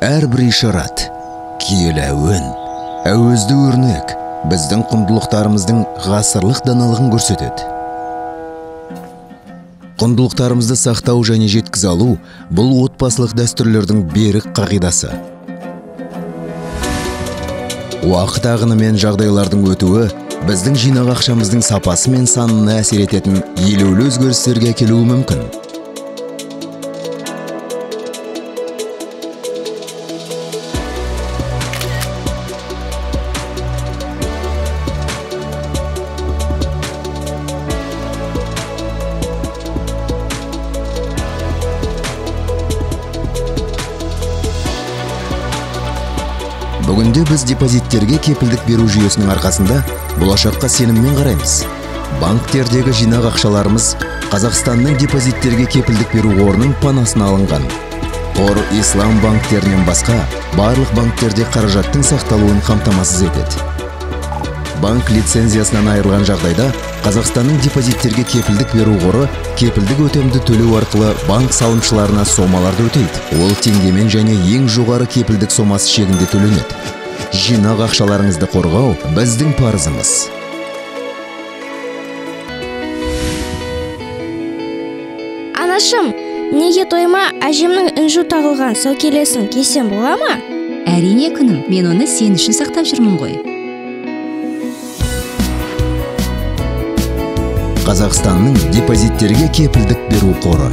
Әрбір ишарат, киелі әуен, әуезді өрнек біздің құндылықтарымыздың ғасырлық даналығын көрсетеді. Құндылықтарымызды сақтау және жеткізе алу бұл отбасылық дәстүрлердің берік қағидасы. Уақыт ағыны мен жағдайлардың өтуі біздің жинақ ақшамыздың сапасы мен санына әсер ететін елеулі өзгерістерге әкелуі мүмкін. Бүгінде біз депозиттерге кепілдік беру жүйесінің арқасында болашаққа сеніммен қараймыз. Банктердегі жинақ ақшаларымыз Қазақстанның депозиттерге кепілдік беру қорының панасына алынған. Қор ислам банктерінен басқа барлық банктерде қаражаттың сақталуын қамтамасыз етеді. Банк лицензиясынан айырылған жағдайда Қазақстанның депозиттерге кепілдік беру қоры кепілдік өтемді төлеу арқылы банк салымшыларына сомаларды өтейді. Ол теңгемен және ең жоғары кепілдік сомасы шегінде төленеді. Жинақ ақшаларыңызды қорғау біздің парызымыз. Анашым, неге тойыма әжемнің інжу тағылған сәукелесін кисем бола ма? Әрине, күнім, мен оны сен үшін сақтап жүрмін ғой. Қазақстанның депозиттерге кепілдік беру қоры.